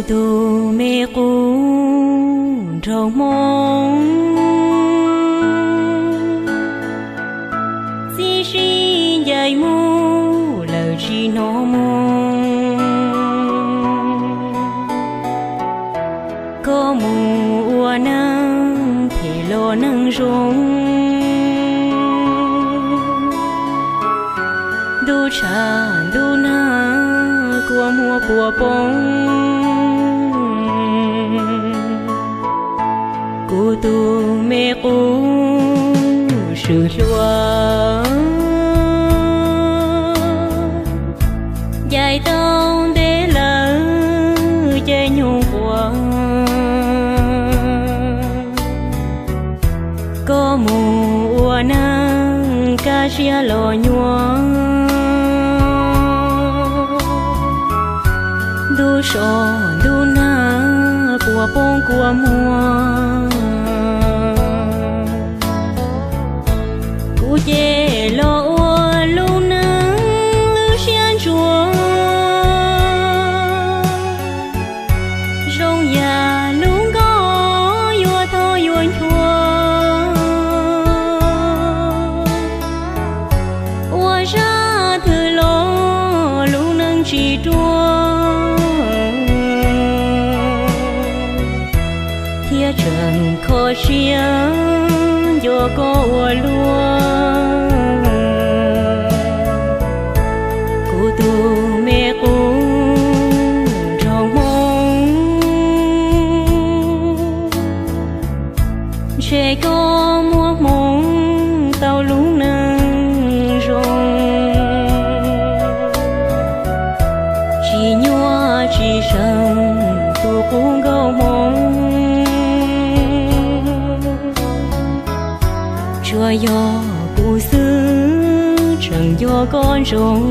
Tus me qub nraug hmoob, txib sib ncaim mus lawm tsis hnov moo. Koj mus ua neej phem los neej zoo, ntuj tshav ntuj nag kua muag puas poob. Kuv tus me qub swm hluas, ncaim tau ntev lawm ces nyuj quas. Koj mus ua neej kaj siab los nyuaj, ntuj so ntuj nag puas poob kua muag. Kuv ces los ua lub neej lub siab ntsuav, zoo yam lub nkoj yuav thov yuav nchuav. Ua zaj twg los lub neej tsis ruaj, thiab tseem kho siab nco koj ua luaj. Kuv tus me qub nraug hmoob, ntshe koj muaj hmoov tau lub neej zoo, tsis nyuaj tsis seem tus qub nkauj hmoob. Tsuas yog kuv xwb tseem nco koj ntsoov.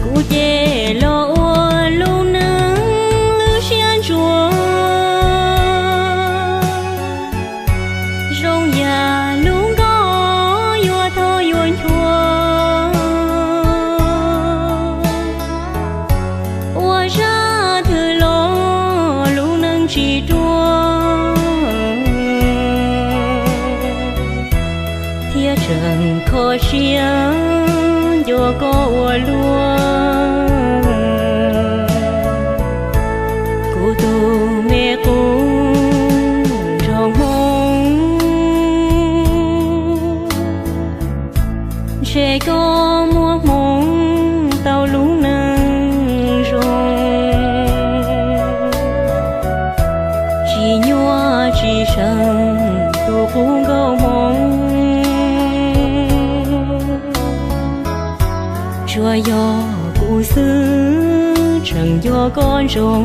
Kuv ces los ua lub neej lub siab ntsuav, zoo yam lub nkoj yuav thov yuav nchuav. Ua zaj twg los lub neej tsis ruaj, thiab tseem kho siab nco koj ua luaj. Kuv tus me qub nraug hmoob, ntshe koj muaj hmoov tau lub neej zoo, tsis nyuaj tsis seem tus qub nkauj hmoob. Tsuas yog kuv xwb tseem nco koj ntsoov.